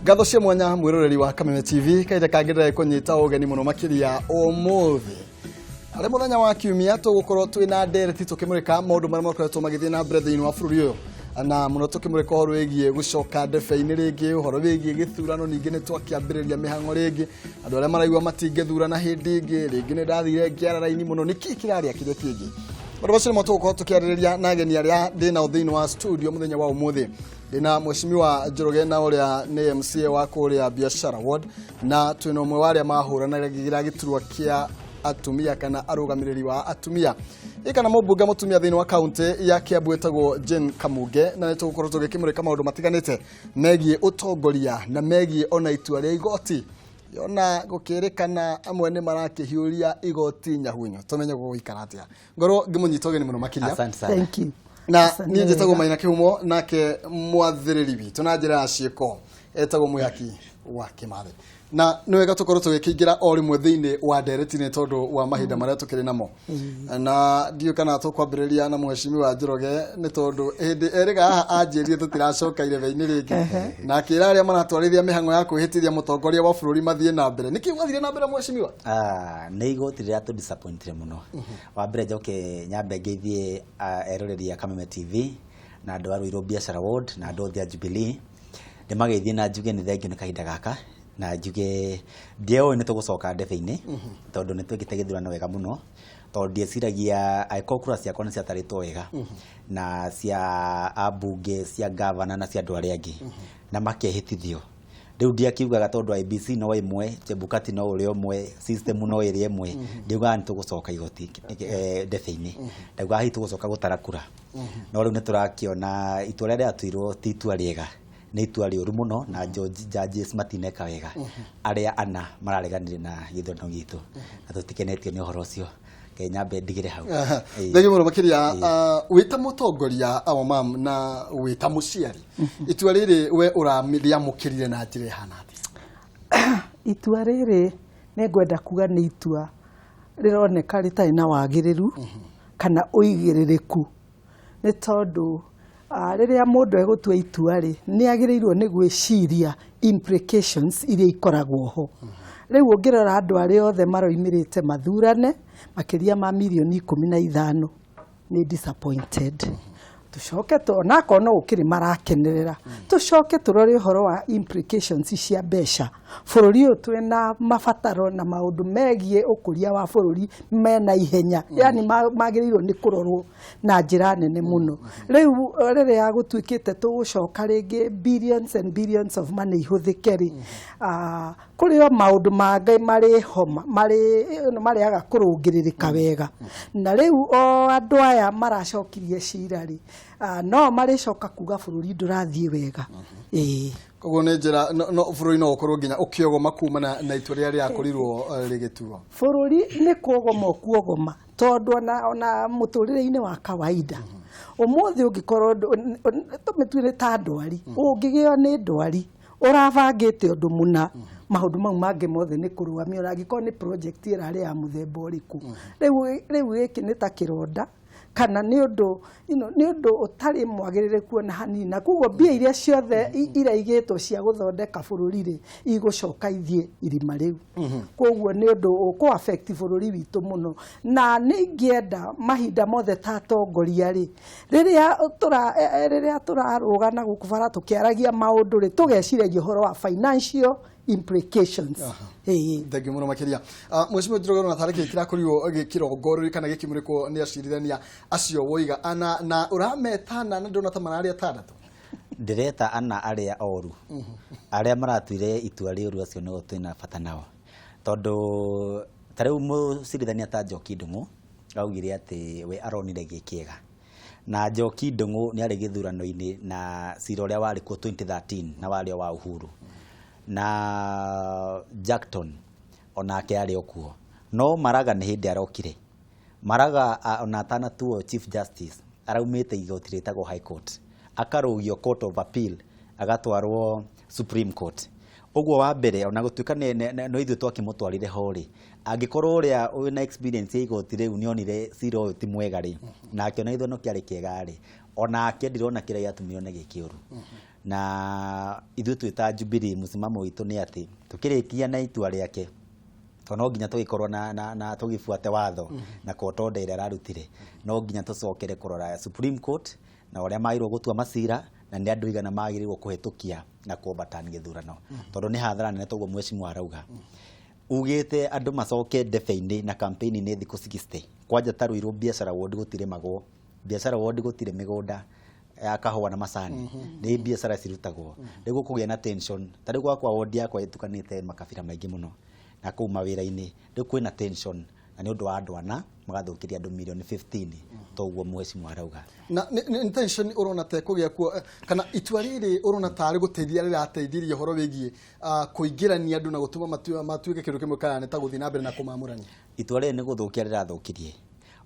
Ngatho cia mwanya mwĩroreri wa Kameme TV, kahinda kangĩ ndĩrekũnyita ũgeni mũno makĩria ũmũthĩ arĩ mũthenya wa kiumia tũgũkorwo twĩ na ndereti tũkĩmũrĩka maũndũ marĩa makoretwo magĩthiĩ na mbere thĩinĩ wa bũrũri ũyũ, na mũno tũkĩmũrĩka ũhoro wĩgiĩ gũcoka ndebe-inĩ rĩngĩ, ũhoro wĩgiĩ gĩthurano. Ningĩ nĩ twakĩambĩrĩria mĩhang'o rĩngĩ, andũ arĩa maraigua matingĩthurana hĩndĩ ĩngĩ rĩngĩ. Nĩ ndathire ngĩara raini mũno, nĩkĩ kĩrarĩa kĩrĩa kĩngĩ? Maũndũ macio nĩmo tũgũkorwo tũkĩarĩrĩria na ageni arĩa ndĩ nao thĩinĩ wa studio mũthenya wa ũmũthĩ. Ndĩna Mheshimiwa Njoroge, na ũrĩa nĩ MCA wa kũrĩa Biashara Ward, na twĩna ũmwe wa arĩa mahũranagĩra gĩturwa kĩa atumia kana arũgamĩrĩri wa atumia ĩ kana mũmbunge mũtumia thĩinĩ wa kaunti ya Kiambu ĩtagwo Jane Kamunge, na nĩ tũgũkorwo tũgĩkĩmũrĩka maũndũ matiganĩte megiĩ ũtongoria na megiĩ ona itua rĩa igoti yona gũkĩrĩkana amwe nĩ marakĩhiũria igoti nyahunyo, tũmenye gũgũikara atĩa. Ngorwo ngĩmũnyita ũgeni mũno makĩria. Asante sana. Thank you. Na Asante niĩ njĩtagwo wega. Maina Kĩhumo, nake mwathĩrĩri witũ na njĩra ya ciĩko etagwo Mũyaki wa Kĩmathi, na nĩ wega tũkorwo tũgĩkĩingĩra o rĩmwe thĩinĩ wa ndereti nĩ tondũ wa mahinda marĩa tũkĩrĩ namo, na ndiũĩ kana tũkwambĩrĩria na Mheshimiwa Njoroge, nĩ tondũ hĩndĩ erĩga haha anjĩrire tũtiracoka irebe-inĩ rĩngĩ, na akĩra arĩa maratwarithia mĩhang'o ya kwĩhĩtithia mũtongoria wa bũrũri mathiĩ na mbere. Nĩkĩ gwathire na mbere, Mheshimiwa? Ah, nĩ igoti rĩrĩa tũ disappointire mũno. Wa mbere njoke nyambe ngeithie eroreri a Kameme TV na andũ a Ruiru Biashara Ward na andũ othe a Jubilee. Ndĩmageithie na njuge nĩ thengio nĩ kahinda gaka, na njuge ndioĩ nĩ tũgũcoka ndebe-inĩ, tondũ nĩ twekĩte gĩthurano wega mũno, tondũ ndieciragia angĩkorwo kura ciakwa nĩ ciatarĩtwo wega na cia ambunge, cia gavana na cia andũ arĩa angĩ na makehĩtithio. Rĩu ndiakiugaga tondũ IEBC no ĩmwe, Chebukati no ũrĩa ũmwe, system no ĩrĩa ĩmwe, ndiugaga nĩ tũgũcoka igoti ndebe-inĩ, ndaugaga hihi tũgũcoka gũtara kura. No rĩu nĩ tũrakĩona itua rĩrĩa rĩatuirwo ti itua rĩega, nĩ itua rĩũru mũno, na judges matineka wega, arĩa ana marareganire na gĩthurano gitũ, na tũtikenetio nĩ ũhoro ũcio. Reke nyambe ndigĩre hau. Ĩĩ. Thengiũ mũno makĩria. Wĩ ta mũtongoria awa mam na wĩ ta mũciari, itua rĩrĩ we ũrarĩamũkĩrire na njĩra ĩhana atĩa? Itua rĩrĩ nĩ ngwenda kuga nĩ itua rĩroneka rĩtarĩ na wagĩrĩru kana ũigĩrĩrĩku, nĩ tondũ rĩrĩa mũndũ egũtua itua rĩ, nĩ agĩrĩirwo nĩ gwĩciria implications iria ikoragwo ho. Rĩu ũngĩrora andũ arĩa othe maroimĩrĩte mathurane makĩria ma mirioni 15 nĩ disappointed. Tũcoke onakorwo no gũkĩrĩ marakenerera, tũcoke tũrore ũhoro wa implications cia mbeca. Bũrũri ũyũ twĩna mabataro na maũndũ megiĩ ũkũria wa bũrũri mena ihenya, yani magĩrĩirwo nĩ kũrorwo na njĩra nene mũno. Rĩu rĩrĩa gũtuĩkĩte tũgũcoka rĩngĩ, billions and billions of money ihũthĩke rĩ, kũrĩ o maũndũ mangĩ marĩ homa marĩ marĩaga kũrũngĩrĩrĩka wega. Na rĩu o andũ aya maracokirie cira rĩ, no marĩcoka kuga bũrũri ndũrathiĩ wega, ĩĩ. Koguo nĩ njĩra no bũrũri no ũkorwo nginya ũkĩogoma kumana na itua rĩrĩa rĩrakorirwo rĩgĩtuo. Bũrũri nĩ kuogoma ũkuogoma, tondũ ona mũtũrĩre-inĩ wa kawaida ũmũthĩ ũngĩkorwo tũmĩtue nĩ ta ndwari, ũngĩgĩo nĩ ndwari ũrabangĩte ũndũ mũna, maũndũ mau mangĩ mothe nĩ kũrũgamio, ona angĩkorwo nĩ project ĩrarĩ ya mũthemba ũrĩkũ. Rĩu gĩkĩ nĩ ta kĩronda kana nĩ ũndũ nĩ ũndũ ũtarĩ mwagĩrĩrĩku ona hanini, na koguo mbia iria ciothe iraigĩtwo cia gũthondeka bũrũri rĩ, igũcoka ithiĩ irima rĩu. Koguo nĩ ũndũ ũkũ affect bũrũri witũ mũno, na nĩ ingĩenda mahinda mothe ta atongoria rĩ, rĩrĩa tũrarũga na gũkũ bara tũkĩaragia maũndũ rĩ, tũgeciragia ũhoro wa financial implications. Ĩĩ. Thengiũ mũno makĩria. Mheshimiwa Njoroge, ona tarĩ kĩ kĩrakorirwo gĩkĩrongorerio kana gĩkĩmũrĩkwo nĩ acirithania acio woiga ana, na ũrametana na ndĩrona ta mararĩ atandatũ? Ndĩreta ana arĩa oru, arĩa maratuire itua rĩũru, acio nĩo twĩna bata nao, tondũ ta rĩu mũcirithania ta Njoki Ndung'u augire atĩ we aronire gĩ kĩega, na Njoki Ndung'u nĩ arĩ gĩthurano-inĩ na cira ũrĩa warĩ kuo 2013 na warĩ o wa Uhuru, na Jackton onake arĩ o kuo, no Maraga nĩ hĩndĩ arokire. Maraga ona atanatuo Chief Justice araumĩte igoti rĩtagwo High Court, akarũgio Court of Appeal, agatwarwo Supreme Court. Ũguo wa mbere ona gũtuĩka no ithuĩ twakĩmũtwarire ho rĩ, angĩkorwo ũrĩa wĩna experience ya igoti rĩu nĩ onire cira ũyũ ti mwega rĩ, na akĩona gĩthurano kĩarĩ kĩega rĩ, Onake ndirona kĩrĩa gĩatũmire one gĩ kĩũru. Na ithuĩ twĩ ta Jubilee, mũsimamo witũ nĩ atĩ tũkĩrĩkia na itua rĩake, tondũ no nginya tũgĩkorwo na tũgĩbuate watho na court order ĩrĩa ararutire, no nginya tũcokere kũrora Supreme Court na ũrĩa magĩrĩirwo gũtua macira, na nĩ andũ igana magĩrĩirwo kũhĩtũkia na kũ-overturn gĩthurano, tondũ nĩ hathara nene. Toguo mheshimiwa arauga, ugĩte andũ macoke ndebe-inĩ na campaign-inĩ thikũ 60. Kwanja ta Ruiru biacara ward gũtirĩmagwo, biacara ward gũtirĩ mĩgũnda ya kahũa na macani, nĩ biacara cirutagwo. Rĩu gũkũgĩa na tension. Ta rĩu gwakwa, ward yakwa ĩtukanĩte makabira maingĩ mũno, na kũu mawĩra-inĩ rĩu kwĩna tension, na nĩ ũndũ wa andũ ana magathũkĩria andũ milioni 15, toguo mheshimiwa arauga. Na nĩ tension ũrona ta ĩkũgĩa kuo, kana itua rĩrĩ ũrona tarĩ gũteithia rĩrateithirie ũhoro wĩgiĩ kũingĩrania andũ na gũtũma matuĩke kĩndũ kĩmwe, kana nĩ ta gũthiĩ na mbere na kũmamũrania? Itua rĩrĩ nĩ gũthũkia rĩrathũkirie.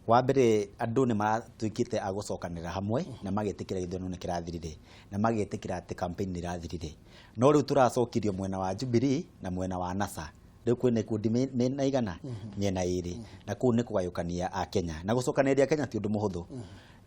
Wa mbere, andũ nĩ maratuĩkĩte a gũcokanĩrĩra hamwe na magetĩkĩra gĩthurano nĩ kĩrathirire, na magetĩkĩra atĩ campaign nĩ ĩrathirire, no rĩu tũracokirio mwena wa Jubilee na mwena wa NASA. Rĩu kwĩna ikundi mĩena igana mĩena ĩrĩ, na kũu nĩ kũgayũkania a Kenya, na gũcokanĩrĩria Kenya ti ũndũ mũhũthũ.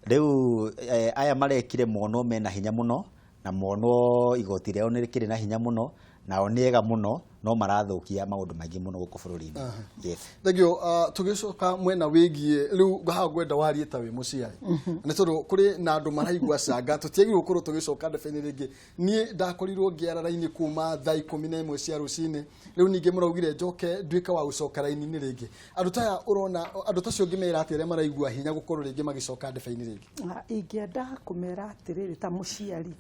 Rĩu aya marekire monwo mena hinya mũno, na monwo igoti rĩao nĩ rĩkĩrĩ na hinya mũno, nao nĩ ega mũno, no marathũkia maũndũ maingĩ mũno gũkũ bũrũri-inĩ. Yes. Thank you. Tũgĩcoka mwena wĩgiĩ rĩu haha, ngwenda warie ta wĩ mũciari, nĩ tondũ kũrĩ na andũ maraigua canga tũtiagĩrĩirwo gũkorwo tũgĩcoka ndebe-inĩ rĩngĩ. Niĩ ndakorirwo ngĩara raini kuma thaa 11 cia rũcinĩ, rĩu ningĩ mũraugire njoke nduĩke wa gũcoka raini-inĩ rĩngĩ. Andũ ta aya ũrona, andũ ta acio ũngĩmera atĩa arĩa maraigua hinya gũkorwo rĩngĩ magĩcoka ndebe-inĩ rĩngĩ? Ingĩenda kũmera atĩrĩrĩ ta mũciari,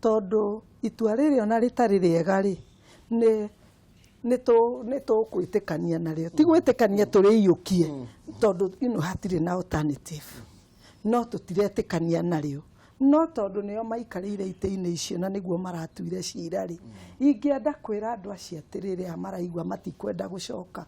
tondũ itua rĩrĩ ona rĩtarĩ rĩega rĩ, nĩ tũkwĩtĩkania narĩo, ti gwĩtĩkania tũrĩiyũkie, tondũ hatirĩ na alternative, no tũtiretĩkania narĩo, no tondũ nĩo maikarĩire itĩ-inĩ icio na nĩguo maratuire cira rĩ, ingĩenda kwĩra andũ acio atĩrĩrĩ, aya maraigua matikwenda gũcoka,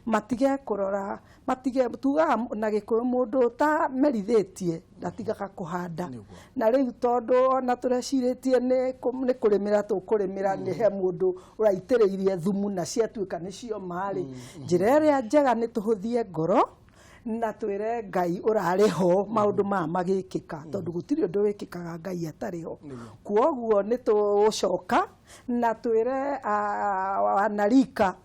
matige kũrora, matige tugaga na Gĩkũyũ, mũndũ ũtamerithĩtie ndatigaga kũhanda. Na rĩu tondũ ona tũrecirĩtie nĩ kũrĩmĩra tũkũrĩmĩra, nĩ he mũndũ ũraitĩrĩirie thumu na ciatuĩka nĩ cioma rĩ, njĩra ĩrĩa njega nĩ tũhũthie ngoro na twĩre Ngai ũrarĩ ho maũndũ maya magĩkĩka, tondũ gũtirĩ ũndũ wĩkĩkaga Ngai atarĩ ho. Kwoguo nĩ tũgũcoka na twĩre wanarika,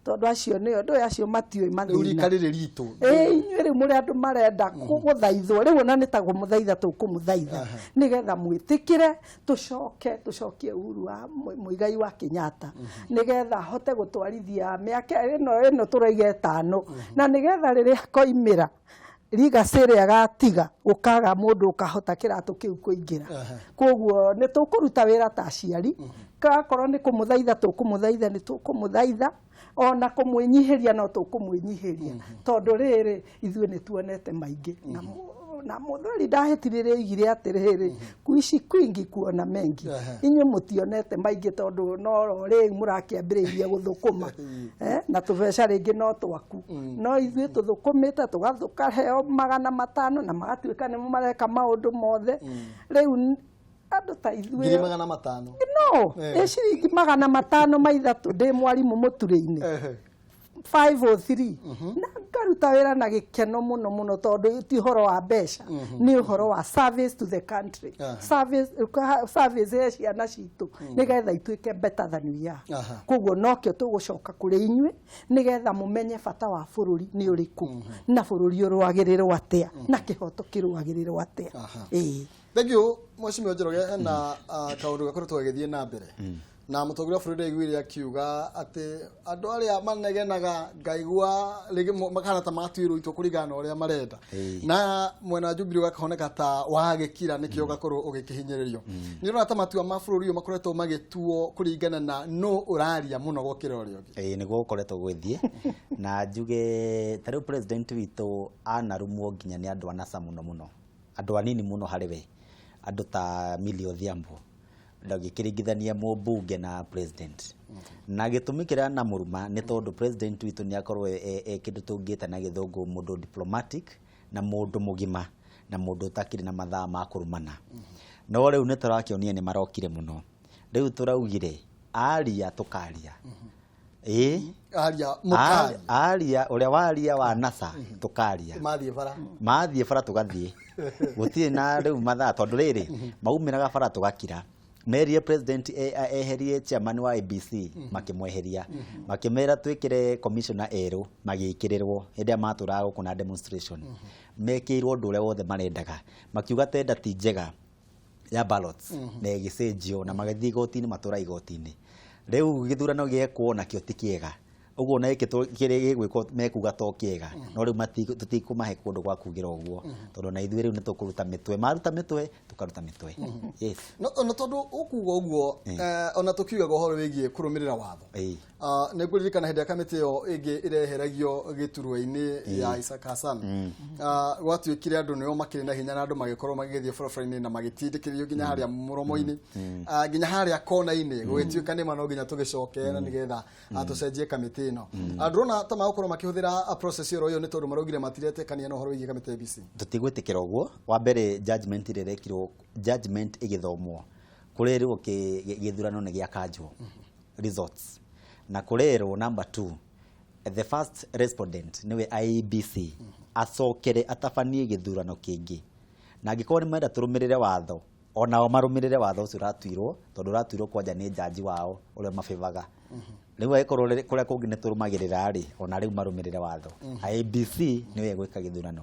tondũ acio nĩo ndũĩ, acio matiũĩ Rĩu mathĩna. Rika rĩrĩ ritũ. Ĩ, inyuĩ rĩu mũrĩ andũ marenda gũthaithwo, rĩu ona nĩ ta kũmũthaitha tũkũmũthaitha nĩgetha mwĩtĩkĩre tũcoke tũcokie Uhuru wa Mũigai wa Kenyatta, nĩgetha ahote gũtwarithia mĩaka ĩno tũraiga 5, na nĩgetha rĩrĩa koimĩra legacy ĩrĩa agatiga, gũkaga mũndũ ũkahota kĩratũ kĩu kũingĩra. Koguo nĩ tũkũruta wĩra ta aciari, akorwo nĩ kũmũthaitha tũkũmũthaitha, nĩ tũkũmũthaitha, ona kũmwĩnyihĩria no tũkũmwĩnyihĩria, tondũ rĩrĩ ithuĩ nĩ tuonete maingĩ, na mũthuri ndahĩtirire oigire atĩrĩrĩ, kuishi kwingi kuona mengi. Inyuĩ mũtionete maingĩ, tondũ no rĩu mũrakĩambĩrĩirie gũthũkũma, na tũbeca rĩngĩ no twaku, no ithuĩ tũthũkũmĩte tũkaheo 500 na magatuĩka nĩmo mareka maũndũ mothe. Rĩu andũ ta ithuĩ 500,000? No ĩ ciringi 503, ndĩ mwarimũ mũturĩ-inĩ, 503, na ngaruta wĩra na gĩkeno mũno mũno, tondũ ti ũhoro wa mbeca, nĩ ũhoro wa service to the country, service ya ciana citũ nĩgetha ituĩke better than we are. Koguo nokĩo tũgũcoka kũrĩ inyuĩ, nĩgetha mũmenye bata wa bũrũri nĩ ũrĩkũ, na bũrũri ũrũagĩrĩrwo atĩa, na kĩhoto kĩrũagĩrĩrwo atĩa. Ĩĩ. Thank you, Mheshimiwa Njoroge. Hena kaũndũ gakoretwo gagĩthiĩ na mbere, na mũtongoria wa bũrũri ndaiguire akiuga atĩ andũ arĩa manegenaga, ngaigua rĩngĩ makahana ta matuĩrwo itua kũringana na ũrĩa marenda, na mwena wa Jubilee ũgakahoneka ta wagĩkira, nĩkĩo ũgakorwo ũgĩkĩhinyĩrĩrio. Nĩ ũrona ta matua ma bũrũri ũyũ makoretwo magĩtuo kũringana na no ũraria mũno gũkĩra ũrĩa ũngĩ? Ĩĩ, nĩguo gũkoretwo gwĩthiĩ, na njuge ta rĩu president witũ anarumwo nginya nĩ andũ a NASA mũno mũno, andũ anini mũno harĩ we, andũ ta Millie Odhiambo, ndangĩkĩringithania mũmbunge na president. Na gĩtũmi kĩrĩa anamũruma nĩ tondũ president witũ nĩ akorwo e kĩndũ tũngĩta na Gĩthũngũ mũndũ diplomatic, na mũndũ mũgima, na mũndũ ũtakĩrĩ na mathaa ma kũrumana. No rĩu nĩ tũrakĩonia nĩ marokire mũno. Rĩu tũraugire aria tũkaria. Ĩĩ. Aria mũkaria. Aria ũrĩa waria wa NASA tũkaria. Mathiĩ bara. Mathiĩ bara tũgathiĩ. Gũtirĩ na rĩu mathaa tondũ rĩrĩ maumĩraga bara tũgakira. Merire president eherie chairman wa ABC makĩmweheria. Makĩmera twĩkĩre commissioner erũ magĩkĩrĩrwo hĩndĩ ĩrĩa matũraga gũkũ na demonstration. Mekĩirwo ũndũ ũrĩa wothe marendaga. Makiuga tenda ti njega ya ballots na ĩgĩcenjio na magĩthiĩ igoti-inĩ matũra igoti-inĩ. Rĩu gĩthurano gĩekwo nakĩo ti kĩega. Ũguo na gĩkĩ kĩrĩa gĩgwĩkwo mekuga to kĩega. No rĩu tũtikũmahe kũndũ gwa kugĩra ũguo. Tondũ na ithuĩ rĩu nĩ tũkũruta mĩtwe. Maruta mĩtwe, tũkaruta mĩtwe. Yes. No ona tondũ ũkuga ũguo ona tũkiugaga ũhoro wĩgiĩ kũrũmĩrĩra watho. Nĩ ngũririkana hĩndĩ ya kamĩtĩ ĩyo ĩngĩ ĩreheragio gĩturwa-inĩ ya Isaac Hassan. Gwatuĩkire andũ nĩo makĩrĩ na hinya na andũ magĩkorwo magĩgĩthiĩ barabara-inĩ na magĩtindĩkĩrĩrio nginya harĩa mũromo-inĩ, nginya harĩa kona-inĩ gũgĩtuĩka nĩma no nginya tũgĩcoke na nĩgetha tũcenjie kamĩtĩ ĩno. Ndũrona ta magũkorwo makĩhũthĩra process ĩyo ĩyo nĩ tondũ maraugire matiretĩkania na ũhoro wĩgiĩ kamĩtĩ ya IEBC. Tũtigwĩtĩkĩra ũguo. Wa mbere judgment ĩrĩa ĩrekirwo, judgment ĩgĩthomwo kũrerwo gĩthurano nĩ gĩakanjwo results na kũrerwo number 2 the first respondent nĩwe IEBC acokere atabanie gĩthurano kĩngĩ, na angĩkorwo nĩ marenda tũrũmĩrĩre watho onao marũmĩrĩre watho ũcio ũratuirwo, tondũ ũratuirwo kwanja nĩ jaji wao ũrĩa mabĩbaga. Rĩu angĩkorwo kũrĩa kũngĩ nĩ tũrũmagĩrĩra rĩ, ona rĩu marũmĩrĩre watho. IEBC nĩyo ĩgwĩka gĩthurano.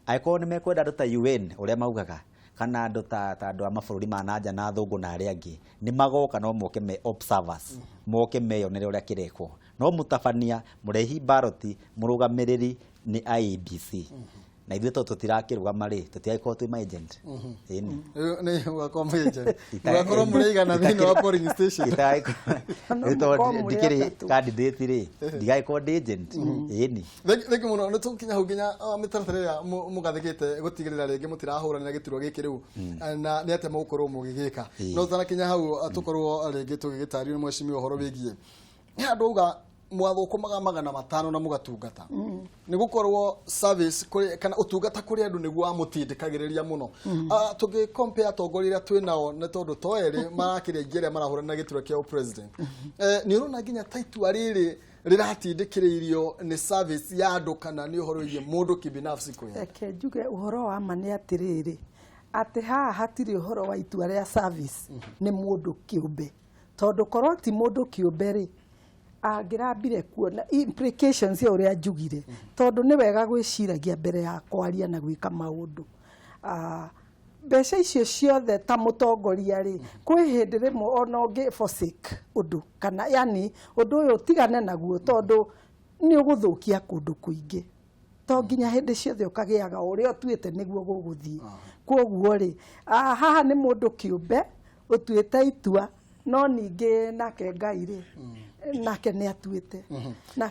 Angĩkorwo nĩ mekwenda andũ ta UN ũrĩa maugaga, kana andũ ta andũ a mabũrũri ma nanja na athũngũ na arĩa angĩ, nĩ magoka no moke me observers, moke meyonere ũrĩa kĩrekwo. No mũtabania, mũrehi ballot, mũrũgamĩrĩri nĩ IEBC. Na ithuĩ tondũ tũtirakĩrũgama rĩ, tũtiragĩkorwo twĩ ma agent. Ĩni. Nĩ mũgakorwo mwĩ agent. Mũgakorwo mũrĩigana thĩinĩ wa polling station. Nĩ tondũ ndikĩrĩ candidate rĩ, ndigagĩkorwo ndĩ agent. Ĩni. Thengi mũno. Nĩ tũgũkinya hau nginya mĩtaratara ĩrĩa mũgathĩkĩte gũtigĩrĩra rĩngĩ mũtirahũranĩra gĩturwa gĩkĩ rĩu, na nĩ atĩa mũgũkorwo mũgĩgĩka. No tũtanakinya hau tũkorwo rĩngĩ tũgĩgĩtario nĩ mheshimiwa ũhoro wĩgiĩ nĩ handũ auga mwathũkũmaga 500 na mũgatungata. Nĩ gũkorwo service kũrĩ, kana ũtungata kũrĩ andũ nĩguo wamũtindĩkagĩrĩria mũno. Tũngĩ compare atongoria arĩa twĩ nao, nĩ tondũ to erĩ marakĩrĩa aingĩ arĩa marahũrana gĩturwa kĩa president. Nĩ ũrona nginya ta itua rĩrĩ rĩratindĩkĩrĩirio nĩ service ya andũ kana nĩ ũhoro wĩgiĩ mũndũ kibinafsi kwĩyenda? Reke njuge ũhoro wa ma nĩ atĩrĩrĩ, atĩ haha hatirĩ ũhoro wa itua rĩa service, nĩ mũndũ kĩũmbe. Tondũ korwo ti mũndũ kĩũmbe rĩ, angĩrambire kuona implications ya ũrĩa njugire. Tondũ nĩ wega gwĩciragia mbere ya kwaria na gwĩka maũndũ. Mbeca icio ciothe ta mũtongoria rĩ, kwĩ hĩndĩ rĩmwe ona ũngĩ forsake ũndũ, kana yani ũndũ ũyũ ũtigane naguo tondũ nĩ ũgũthũkia kũndũ kũingĩ. To nginya hĩndĩ ciothe ũkagĩaga ũrĩa ũtuĩte nĩguo gũgũthiĩ. Kwoguo rĩ, haha nĩ mũndũ kĩũmbe ũtuĩte itua, no ningĩ nake Ngai rĩ, nake nĩ atuĩte. Na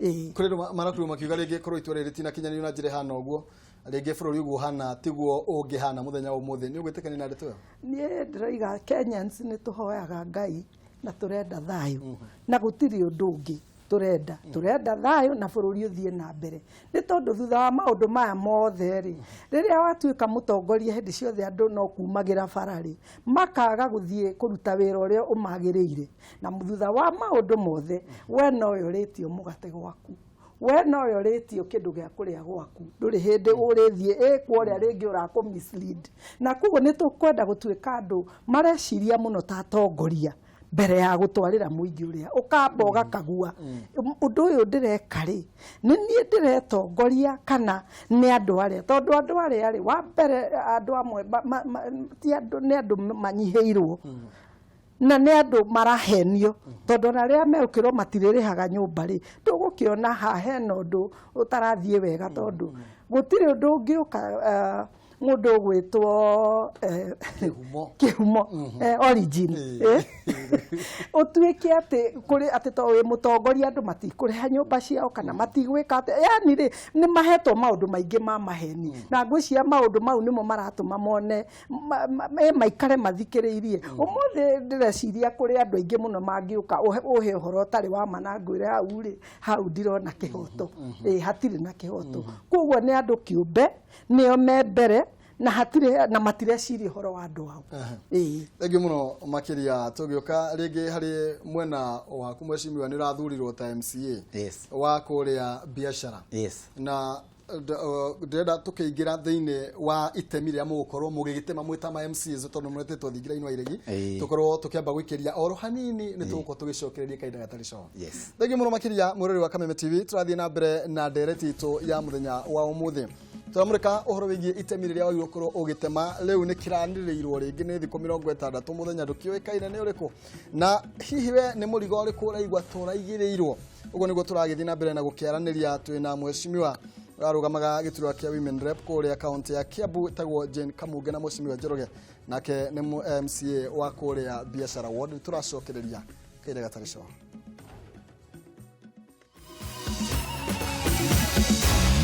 ĩĩ. Kũrĩ andũ marakorirwo makiuga rĩngĩ korwo itua rĩrĩ rĩtinakinyanĩrio na njĩra ĩhana ũguo, rĩngĩ bũrũri ũguo ũhana tiguo ũngĩhana mũthenya wa ũmũthĩ. Nĩ ũgwĩtĩkania na ndeto ĩyo? Niĩ ndĩroiga Kenyans nĩ tũhoyaga Ngai na tũrenda thayũ, na gũtirĩ ũndũ ũngĩ tũrenda. Tũrenda thayũ na bũrũri ũthiĩ na mbere. Nĩ tondũ thutha wa maũndũ maya mothe rĩ, rĩrĩa watuĩka mũtongoria hĩndĩ ciothe andũ no kumagĩra bara rĩ, makaga gũthiĩ kũruta wĩra ũrĩa ũmagĩrĩire. Na thutha wa maũndũ mothe, we nowe ũrĩtio mũgate gwaku. We nowe ũrĩtio kĩndũ gĩa kũrĩa gwaku. Ndũrĩ hĩndĩ ũrĩthiĩ ĩkwo ũrĩa rĩngĩ ũrakũ mislead. Na koguo nĩ tũkwenda gũtuĩka andũ mareciria mũno ta atongoria mbere ya gũtwarĩra mũingĩ ũrĩa ũkamba ũgakagua ũndũ ũyũ ndĩreka rĩ, nĩ niĩ ndĩretongoria kana nĩ andũ arĩa, tondũ andũ arĩa rĩ, wa mbere andũ amwe ti andũ, nĩ andũ manyihĩirwo na nĩ andũ marahenio, tondũ ona rĩrĩa megũkĩrwo matirĩrĩhaga nyũmba rĩ, ndũgũkĩona haha hena ũndũ ũtarathiĩ wega, tondũ gũtirĩ ũndũ ũngĩũka mũndũ ũgwĩtwo Kĩhumo. Kĩhumo, origin. Ũtuĩke atĩ kũrĩ atĩ to wĩ mũtongoria andũ matikũrĩha nyũmba ciao kana matigwĩka atĩ, yani rĩ, nĩ mahetwo maũndũ maingĩ ma maheni. Na ngwĩciria maũndũ mau nĩmo maratũma mone maikare mathikĩrĩirie. Ũmũthĩ ndĩreciria kũrĩ andũ aingĩ mũno mangĩũka ũhe ũhoro ũtarĩ wa ma na ngwĩre hau rĩ, hau ndirona kĩhoto. Hatirĩ na kĩhoto. Koguo nĩ andũ kĩũmbe, nĩo me mbere, Na hatirĩ na matireciria ũhoro wa andũ ao. Ĩĩ. Thengiũ mũno makĩria. Tũgĩũka rĩngĩ harĩ mwena waku, mheshimiwa, nĩ ũrathurirwo ta MCA wa kũrĩa biacara na ndĩrenda tũkĩingĩra thĩinĩ wa itemi rĩrĩa mũgũkorwo mũgĩgĩtema mwĩ ta ma MCAs, tondũ mũretĩtwo thingira-inĩ wa iregi. Tũkorwo tũkĩamba gũikĩria oro hanini, nĩ tũgũkorwo tũgĩcokereria kahinda gatarĩ coa. Thengiũ mũno makĩria, mwĩrori wa Kameme TV. Tũrathiĩ na mbere na ndereti itũ ya mũthenya wa ũmũthĩ. Tũramũrĩka ũhoro wĩgiĩ itemi rĩrĩa wagĩrĩirwo gũkorwo ũgĩtema. Rĩu nĩ kĩranĩrĩirwo rĩngĩ nĩ thikũ 60, mũthenya ndũkĩũĩkaine nĩ ũrĩkũ, na hihi we nĩ mũrigo ũrĩkũ ũraigua tũraigĩrĩirwo. Ũguo nĩguo tũragĩthiĩ na mbere na gũkĩaranĩria twĩna mheshimiwa ũrarũgamaga gĩturwa kĩa Women Rep kũrĩa kaunti ya Kiambu, tagwo Jane Kamunge, na mheshimiwa Njoroge, nake nĩ MCA wa kũrĩa Biashara Ward. Tũracokereria kahinda gatarĩ coa.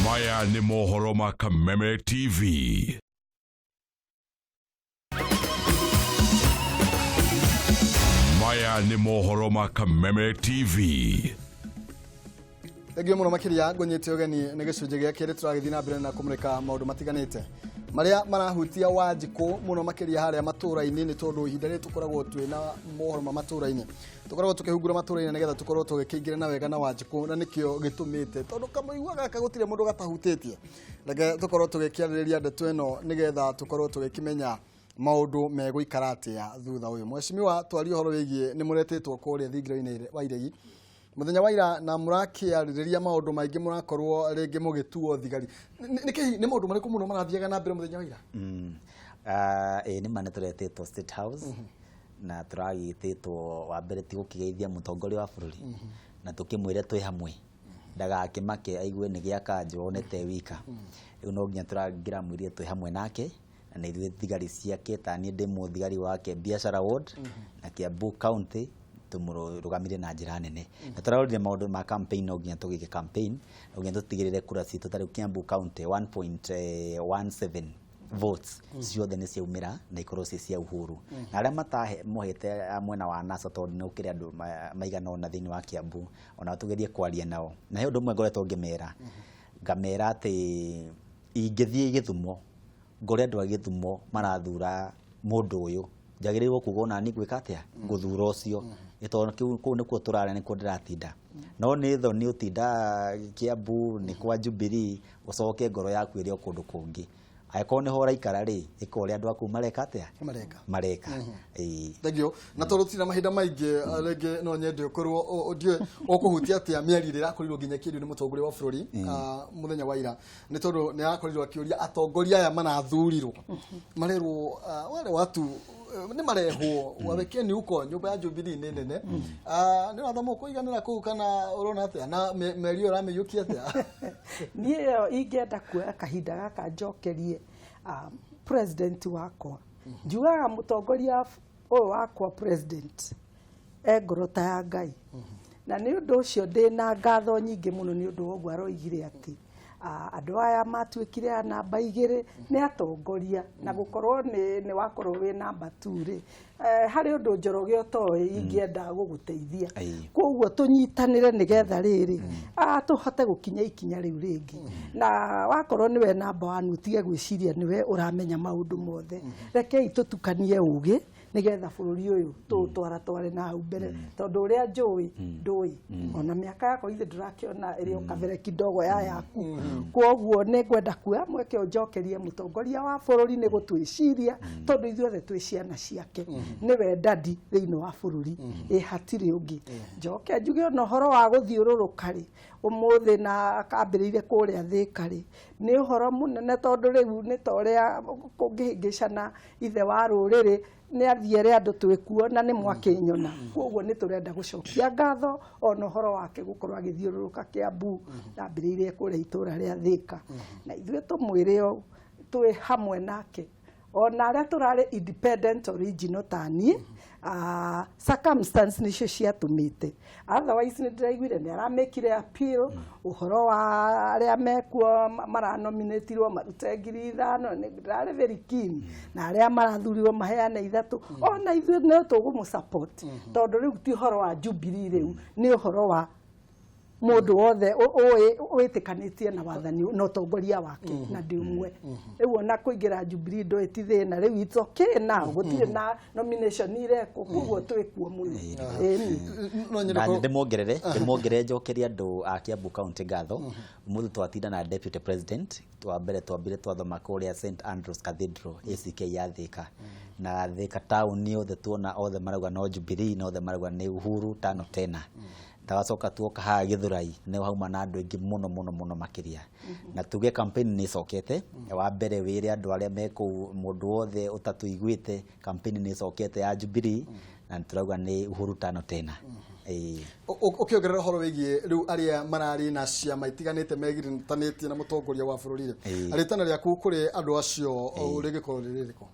Maya nĩ mohoro ma Kameme TV. Maya nĩ mohoro ma Kameme TV. Thengiũ mũno makĩria. Ngũnyite ũgeni nĩ gĩcunjĩ gĩa kerĩ. Tũragĩthiĩ na mbere na kũmũrĩka maũndũ matiganĩte marĩa marahutia Wanjikũ mũno makĩria harĩa matũũra-inĩ, nĩ tondũ ihinda rĩrĩ tũkoragwo twĩna mohoro ma matũũra-inĩ, tũkoragwo tũkĩhungura matũũra-inĩ nĩgetha tũkorwo tũgĩkĩingĩra na wega na Wanjikũ, na nĩkĩo gĩtũmĩte, tondũ kamũigua gaka gũtirĩ mũndũ gatahutĩtie. Reke tũkorwo tũgĩkĩarĩrĩria ndeto ĩno nĩgetha tũkorwo tũgĩkĩmenya maũndũ megũikara atĩa thutha ũyũ. Mheshimiwa, twarie ũhoro wĩgiĩ nĩ mũretĩtwo kũrĩa thingira-inĩ wa iregi mũthenya wa ira na mũrakĩarĩrĩria maũndũ maingĩ, mũrakorwo rĩngĩ mũgĩtuo thigari. Nĩ maũndũ marĩkũ mũno marathiaga na mbere mũthenya wa ira? Ĩĩ, nĩ ma nĩ tũretĩtwo State House, na tũragĩtĩtwo wa mbere ti gũkĩgeithia mũtongoria wa bũrũri na tũkĩmwĩre twĩ hamwe, ndagakĩmake aigue nĩ gĩa kanjũ one te wika. Rĩu no nginya tũrangĩramwĩrire twĩ hamwe nake, na nĩ ithuĩ thigari ciake, ta niĩ ndĩ mũthigari wake Biashara Ward na Kiambu County, tũmũrũgamire na njĩra nene. Na tũrarorire maũndũ ma campaign, no nginya tũgĩke campaign, no nginya tũtigĩrĩre kura citũ, ta rĩu Kiambu County 1.17 votes ciothe nĩ ciaumĩra na ikorwo ciĩ cia Uhuru, na arĩa matamuhete a mwena wa NASA, tondũ nĩ gũkĩrĩ andũ maigana ũna thĩinĩ wa Kiambu, ona tũgerie kwaria nao. Na he ũndũ ũmwe ngoretwo ngĩmera, ngamera atĩ ingĩthiĩ Gĩthumo ngore andũ a Gĩthumo marathura mũndũ ũyũ, njagĩrĩirwo kuga ona niĩ ngwĩka atĩa, ngũthura ũcio, nĩ tondũ kũu nĩkuo tũrarĩa, nĩkuo ndĩratinda. No nĩ thoni ũtinda Kiambu nĩ kwa Jubilee, ũcoke ngoro yaku ĩrĩ o kũndũ kũngĩ. Angĩkorwo nĩho ũraikara rĩ, ĩka ũrĩa andũ aku mareka atĩa, mareka. Mareka, ĩĩ. Thengiũ. Na tondũ tina mahinda maingĩ, rĩngĩ no nyende ũkorwo ndiũĩ ũkũhutia atĩa mĩario ĩrĩa ĩrakorirwo nginya ĩkĩario nĩ mũtongoria wa bũrũri mũthenya wa ira, nĩ tondũ nĩ arakorirwo akĩũria atongoria aya marathurirwo marerwo wale watu nĩ marehwo wawekeni huko. Nyũmba ya Jubilee nĩ nene. Nĩ ũrathoma ũkũiganĩra kũu kana ũrona atĩa, na mĩario ũramĩiyũkia atĩa? Niĩ ĩyo ingĩenda kuoya kahinda gaka njokerie president wakwa. Njugaga mũtongoria ũyũ wakwa president e ngoro ta ya Ngai, na nĩ ũndũ ũcio ndĩna ngatho nyingĩ mũno nĩ ũndũ wa ũguo aroigire atĩ andũ aya matuĩkire a namba 2 nĩ atongoria, na gũkorwo nĩ wakorwo wĩ namba 2 rĩ, harĩ ũndũ Njoroge ũtoĩ ingĩenda gũgũteithia. Koguo tũnyitanĩre nĩgetha rĩrĩ tũhote gũkinya ikinya rĩu rĩngĩ. Na wakorwo nĩwe namba 1, ũtige gwĩciria nĩwe ũramenya maũndũ mothe. Rekei tũtukanie ũgĩ nĩgetha bũrũri ũyũ tũũtwara tware na hau mbere, tondũ ũrĩa njũĩ ndũĩ ona mĩaka yakwa ithe ndũrakĩona ĩrĩ o kabere kidogo ya yaku. Koguo nĩ ngwenda kuoya mweke ũnjokerie mũtongoria wa bũrũri nĩ gũtwĩciria, tondũ ithuothe twĩ ciana ciake, nĩwe dadi thĩinĩ wa bũrũri, ĩ hatirĩ ũngĩ. Njoke njuge ona ũhoro wa gũthiũrũrũka rĩ ũmũthĩ na akambĩrĩire kũrĩa Thĩka rĩ, nĩ ũhoro mũnene, tondũ rĩu nĩ ta ũrĩa kũngĩhĩngĩcana ithe wa rũrĩrĩ nĩ athiĩ ere andũ twĩkuo na nĩ mwakĩnyona. Koguo nĩ tũrenda gũcokia ngatho ona ũhoro wake gũkorwo agĩthiũrũrũka Kiambu, ambĩrĩirie kũrĩa itũra rĩa Thĩka, na ithuĩ tũmwĩre ũũ, twĩ hamwe nake, ona arĩa tũrarĩ independent original ta niĩ. Circumstance nĩcio ciatũmĩte, otherwise nĩ ndĩraiguire nĩ aramĩkire appeal ũhoro wa arĩa mekuo maranominatirwo marute 5,000. Nĩ ndĩrarĩ very keen na arĩa marathurirwo maheane 3. Ona ithuĩ no tũgũmũ support, tondũ rĩu ti ũhoro wa Jubilee, rĩu nĩ ũhoro wa Mũndũ wothe ũĩ wĩtĩkanĩtie na wathani na ũtongoria wake na ndĩ ũmwe. Rĩu ona kũingĩra Jubilee ndũĩ ti thĩna rĩu, it's okay now, gũtirĩ na nomination irekwo, koguo twĩkuo mũno, ĩni. No nyende Na ndĩmuongerere njokerie andũ a Kiambu County ngatho. Ũmũthĩ twatinda na deputy president wa mbere, twambire twathoma kũrĩa St Andrews Cathedral ACK ya Thika, na Thika town yothe tuona othe marauga no Jubilee, na othe marauga nĩ Uhuru tano tena. Twacoka tuoka haha Githurai, nĩ hauma na andũ aingĩ mũno mũno mũno makĩria, na tuge campaign nĩ ĩcokete. Wa mbere wĩre andũ arĩa me kũu, mũndũ wothe ũtatũiguĩte, campaign nĩ ĩcokete ya Jubilee na tũrauga nĩ Uhuru tano tena. Ĩĩ. Ũkĩongerera ũhoro wĩgiĩ rĩu arĩa mararĩ na ciama itiganĩte megiritanĩtie na mũtongoria wa bũrũri rĩ, rĩtana rĩaku kũrĩ andũ acio rĩgĩkorwo rĩrĩ rĩrĩkũ?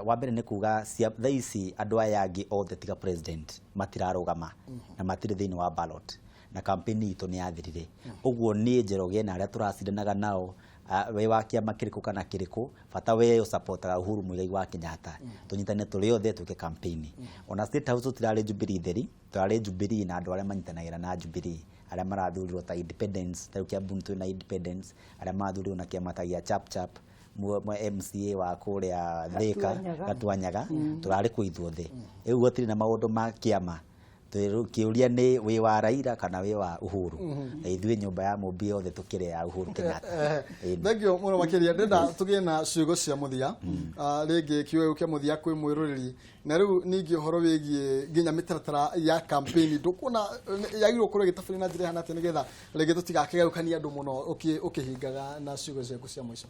Wa mbere nĩ kuga thaa ici andũ aya angĩ othe tiga president matirarũgama na matirĩ thĩinĩ wa ballot, na campaign itũ nĩ yathirire. Ũguo niĩ Njoroge na arĩa tũracindanaga nao, we wa kĩama kĩrĩkũ kana kĩrĩkũ, bata we ũsupportaga Uhuru Muigai wa Kenyatta, tũnyitane tũrĩ othe twĩke campaign. Ona State House tũtirarĩ Jubilee theri, tũrarĩ Jubilee na andũ arĩa manyitanagĩra na Jubilee, arĩa marathurirwo ta independence. Ta rĩu Kiambu twĩna independence, arĩa marathurirwo na kĩama ta gĩa Chap Chap, MCA wa kũrĩa Thika. Gatuanyaga. Gatuanyaga, tũrarĩ kũ ithuothe. Rĩu gũtirĩ na maũndũ ma kĩama. Kĩũria nĩ wĩ wa Raila kana wĩ wa Uhuru, na ithuĩ nyũmba ya Mũmbi yothe tũkĩrĩ ya Uhuru Kenyatta. Ĩni. Thank you mũno makĩria. Ndĩrenda tũgĩe na ciugo cia mũthia. Rĩngĩ kiugo kĩa mũthia kwĩ mwĩroreri, na rĩu ningĩ ũhoro wĩgiĩ nginya mĩtaratara ya campaign, ndũkuona yagĩrĩirwo gũkorwo ĩgĩtabania na njĩra ĩhana atĩa, nĩgetha rĩngĩ tũtigakĩgayũkania andũ mũno, ũkĩhingaga na ciugo ciaku cia mũico?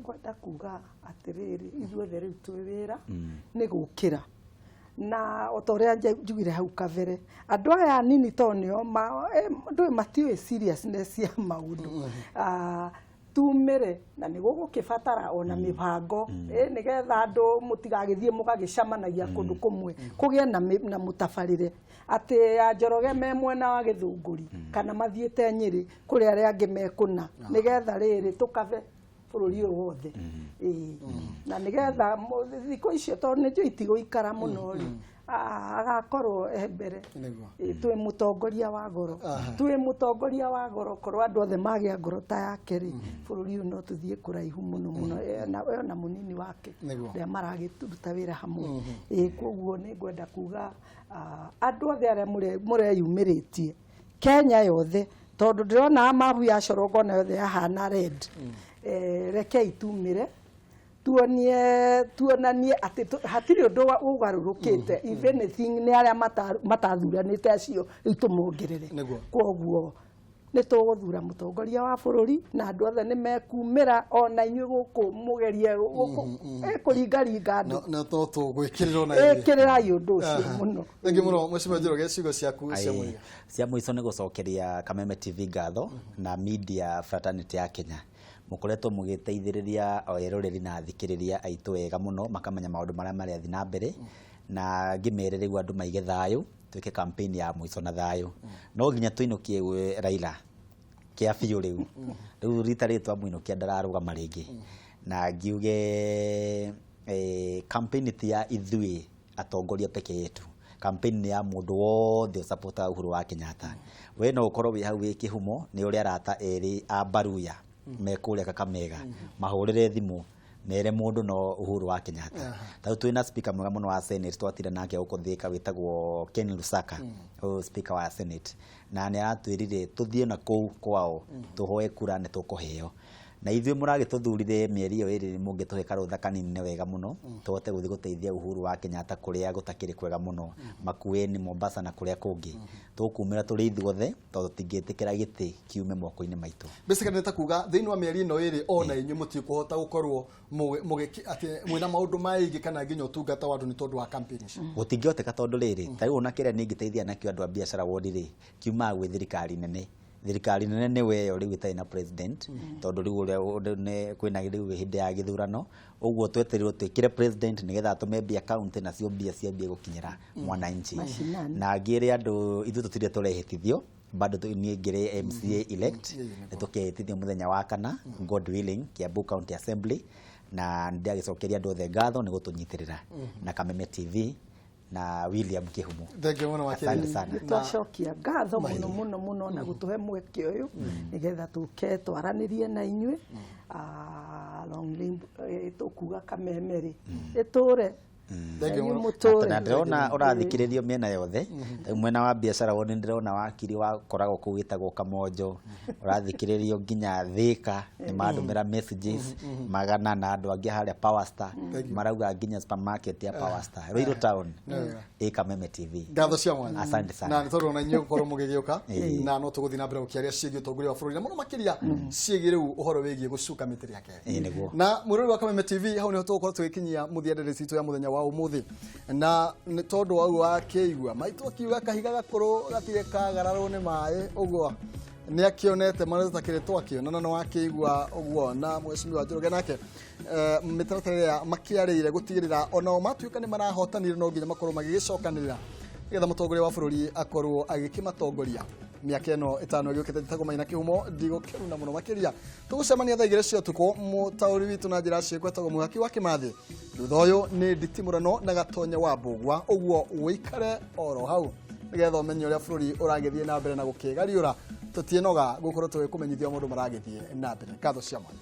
Ngwenda kuga atĩrĩrĩ, ithuothe rĩu twĩ wĩra nĩ gũkĩra, na o ta ũrĩa njugire hau kabere, andũ aya anini to nĩo ndũĩ matiũĩ seriousness ya maũndũ. Tumĩre na nĩ gũgũkĩbatara ona mĩbango, nĩgetha andũ mũtigagĩthiĩ mũgagĩcemanagia kũndũ kũmwe, kũgĩe na mũtabarĩre atĩ ya Njoroge me mwena wa Gĩthũngũri kana mathiĩte Nyĩrĩ kũrĩ arĩa angĩ mekũna, nĩgetha rĩrĩ tũkabe bũrũri ũyũ wothe. Ĩĩ. Na nĩgetha thikũ icio, tondũ nĩ njũĩ itigũikara mũno rĩ, agakorwo e mbere. Ĩĩ, twĩ mũtongoria wa goro, twĩ mũtongoria wa goro. Korwo andũ othe magĩa ngoro ta yake rĩ, bũrũri ũyũ no tũthiĩ kũraihu mũno mũno. Ena mũnini wake ũrĩa maragĩruta wĩra hamwe. Ĩĩ, koguo nĩ ngwenda kuga andũ othe arĩa mũreyumĩrĩtie Kenya yothe, tondũ ndĩrona mabu ya corongo na yothe yahana red, rekei tumĩre tuonie tuonanie atĩ hatirĩ ũndũ ũgarũrũkĩte. If anything, nĩ arĩa matathuranĩte acio rĩu tũmongerere. Koguo nĩ tũgũthura mũtongoria wa bũrũri na andũ othe nĩ mekumĩra, ona inyuĩ gũkũ mũgerie kũringaringa andũ. Na to tũgwĩkĩrĩrwo na ithuĩ. Ĩkĩrĩrai ũndũ ũcio mũno. Thank you mũno, Mheshimiwa Njoroge, ciugo ciaku cia mũthia. Cia mũico nĩ gũcokeria Kameme TV ngatho na media fraternity ya Kenya. Mũkoretwo mũgĩteithĩrĩria o eroreri na athikĩrĩria aitũ wega mũno, makamenya maũndũ marĩa marathiĩ na mbere, na ngĩmere rĩu andũ maige thayũ, twĩke campaign ya mũico na thayũ. No nginya tũinũkie Raila kĩa biũ. Rĩu rita rĩrĩ twamũinũkia ndararũgama rĩngĩ, na ngiuge campaign ti ya ithuĩ atongoria peke yetu, campaign nĩ ya mũndũ wothe ũsupportaga Uhuru wa Kenyatta. We no ũkorwo wĩ hau wĩ kĩhumo, nĩ ũrĩa arata erĩ a Baruya me kũrĩa Kakamega, mahũrĩre thimũ mere mũndũ no Uhuru wa Kenyatta. Tarĩu twĩna speaker mwega mũno wa Senate, twatinda nake gũkũ Thika, wĩtagwo Ken Lusaka, ũyũ speaker wa Senate, na nĩ aratwĩrire tũthiĩ na kũu kwao tũhoe kura nĩ tũkũheo. Na ithuĩ mũragĩtũthurire mĩeri ĩyo ĩrĩ, mũngĩtũhe karũtha kanini nĩ wega mũno, tũhote gũthiĩ gũteithia Uhuru wa Kenyatta kũrĩa gũtakĩrĩ kwega mũno, Makueni, Mombasa na kũrĩa kũngĩ. Tũkumĩra tũrĩ ithuothe tondũ tũtingĩtĩkĩra gĩtĩ kiume moko-inĩ maitũ. Basically nĩ ta kuga thĩinĩ wa mĩeri ĩno ĩrĩ, ona inyuĩ mũtikũhota gũkorwo atĩ mwĩna maũndũ maingĩ kana nginya ũtungata wa andũ nĩ tondũ wa campaign ici. Gũtingĩhoteka, tondũ rĩrĩ, ta rĩu ona kĩrĩa ningĩteithia nakĩo andũ a biacara wodi rĩ, kiumaga gwĩ thirikari nene. Thirikari nene nĩ weyo rĩu ĩtarĩ na president, tondũ rĩu ũrĩa kwĩna rĩu hĩndĩ ya gĩthurano, ũguo twetereirwo twĩkĩre president nĩgetha atũme mbia county, nacio mbia ciambie gũkinyĩra mwananchi. Mashinani. Na ngĩre andũ ithuĩ tũtirĩ tũrehĩtithio bado, niĩ ngĩrĩ MCA elect, nĩ tũkehĩtithio mũthenya wa kana, God willing, Kiambu County Assembly, na ndĩragĩcokeria andũ othe ngatho nĩ gũtũnyitĩrĩra na Kameme TV. Na William Kĩhumo. Thengiũ mũno makĩria. Asante sana. Nĩ twacokia ngatho mũno mũno mũno na gũtũhe mweke ũyũ nĩgetha tũke twaranĩrie na inyuĩ. Long live, tũkuga Kameme rĩ ĩtũre. Thengiũ Inyuĩ mũno. mũtũre. Na ndĩrona ũrathikĩrĩrio mĩena yothe. Rĩu mwena wa biacara wone ndĩrona wakiri wakoragwo kũu wĩtagwo Kamonjo, ũrathikĩrĩrio nginya Thĩka, nĩ mandũmĩra messages magana, na andũ angĩ harĩa Power Star marauga nginya supermarket ya Power Star Ruiru Town ĩ Kameme TV. Ngatho cia mwanya. Asante sana. Na nĩ tondũ ona inyuĩ gũkorwo mũgĩgĩũka Ĩĩ. na no tũgũthiĩ na mbere gũkĩaria ciĩgiĩ ũtongoria wa bũrũri na mũno makĩria ciĩgiĩ rĩu ũhoro wĩgiĩ gũcuka mĩtĩ rĩa kerĩ. Ĩĩ, nĩguo. Na mwĩrori wa Kameme TV, hau nĩho tũgũkorwo tũgĩkinyia mũthia ndeto citũ ya mũthenya wa ũmũthĩ, na nĩ tondũ wa ũguo wakĩigua maitũ akiuga kahiga gakũrũ gatirĩ kagararwo nĩ maĩ, ũguo nĩ akĩonete marĩa tũtakĩrĩ twakĩona, na nĩ wakĩigua ũguo na mheshimiwa Njoroge nake mĩtaratara ĩrĩa makĩarĩire gũtigĩrĩra onao matuĩka nĩ marahotanire no nginya makorwo magĩgĩcokanĩrĩra nĩgetha mũtongoria wa bũrũri akorwo agĩkĩmatongoria mĩaka ĩno 5 ĩgĩũkĩte. Njĩtagwo Maina Kĩhumo, ndigũkĩruna mũno makĩria. Tũgũcemania thaa 2 cia ũtukũ. Mũtaũri witũ na njĩra ciĩko etagwo Mũhaki wa Kĩmathĩ. Thutha ũyũ nĩ nditimũrano na Gatonye wa Mbũgua, ũguo ũikare oro hau nĩgetha ũmenye ũrĩa bũrũri ũragĩthiĩ na mbere na gũkĩgariũra. Tũtiĩnoga gũkorwo tũgĩkũmenyithia maũndũ maragĩthiĩ na mbere. Ngatho cia mwanya.